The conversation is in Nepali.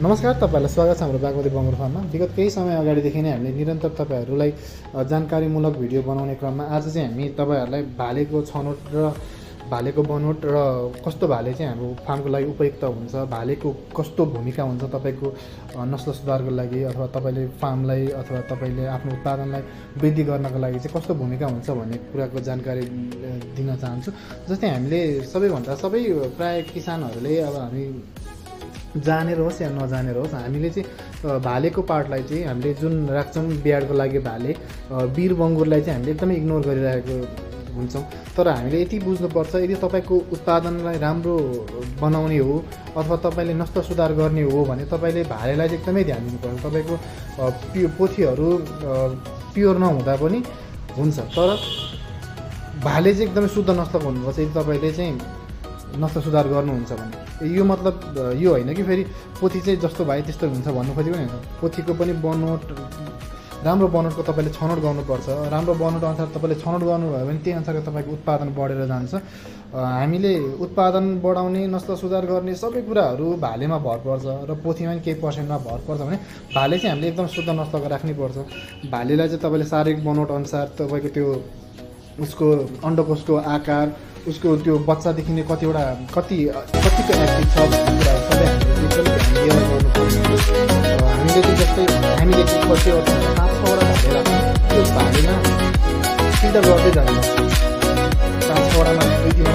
नमस्कार, तपाईँहरूलाई स्वागत छ हाम्रो बागमती बङ्गुर फार्ममा। विगत केही समय अगाडिदेखि नै हामीले निरन्तर तपाईँहरूलाई जानकारीमूलक भिडियो बनाउने क्रममा आज चाहिँ हामी तपाईँहरूलाई भालेको छनौट र भालेको बनोट र कस्तो भाले चाहिँ हाम्रो फार्मको लागि उपयुक्त हुन्छ, भालेको कस्तो भूमिका हुन्छ तपाईँको नस्ल सुधारको लागि अथवा तपाईँले फार्मलाई अथवा तपाईँले आफ्नो उत्पादनलाई वृद्धि गर्नको लागि चाहिँ कस्तो भूमिका हुन्छ भन्ने कुराको जानकारी दिन चाहन्छु। जस्तै हामीले सबै प्राय किसानहरूले अब हामी जानेर होस् या नजानेर होस् हामीले चाहिँ भालेको पार्टलाई चाहिँ हामीले जुन राख्छौँ बिहारको लागि भाले वीर बङ्गुरलाई चाहिँ हामीले एकदमै इग्नोर गरिरहेको हुन्छौँ। तर हामीले यति बुझ्नुपर्छ, यदि तपाईँको उत्पादनलाई राम्रो बनाउने हो अथवा तपाईँले नस्ल सुधार गर्ने हो भने तपाईँले भालेलाई चाहिँ एकदमै ध्यान दिनुपर्छ। तपाईँको पोथीहरू प्योर नहुँदा पनि हुन्छ, तर भाले चाहिँ एकदमै शुद्ध नस्लको हुनुपर्छ यदि तपाईँले चाहिँ नस्ल सुधार गर्नुहुन्छ भने। यो मतलब यो होइन कि फेरि पोथी चाहिँ जस्तो भाइ त्यस्तो हुन्छ भन्नु खोजेको नि होइन। पोथीको पनि बनोट राम्रो बनोटको तपाईँले छनौट गर्नुपर्छ। राम्रो बनोट अनुसार तपाईँले छनौट गर्नुभयो भने त्यही अनुसारको तपाईँको उत्पादन बढेर जान्छ। हामीले उत्पादन बढाउने नस्ल सुधार गर्ने सबै कुराहरू भालेमा भर पर्छ र पोथीमा पनि केही पर्सेन्टमा भर पर्छ भने भाले चाहिँ हामीले एकदम शुद्ध नस्लको राख्नुपर्छ। भालेलाई चाहिँ तपाईँले शारीरिक बनोट अनुसार तपाईँको त्यो उसको अन्डकोशको आकार, उसको त्यो बच्चादेखि नै कतिको एक्टिभ छ भन्ने कुराहरू सबै हामीले एकदमै ध्यान दिएर गर्नुपर्छ। हामीले चाहिँ जस्तै हामीले चाहिँ कतिवटा 5-6वटा भाले राख्छौँ, त्यो भालेमा फिल्टर गर्दै जान्छ। 5-6वटामा 2-3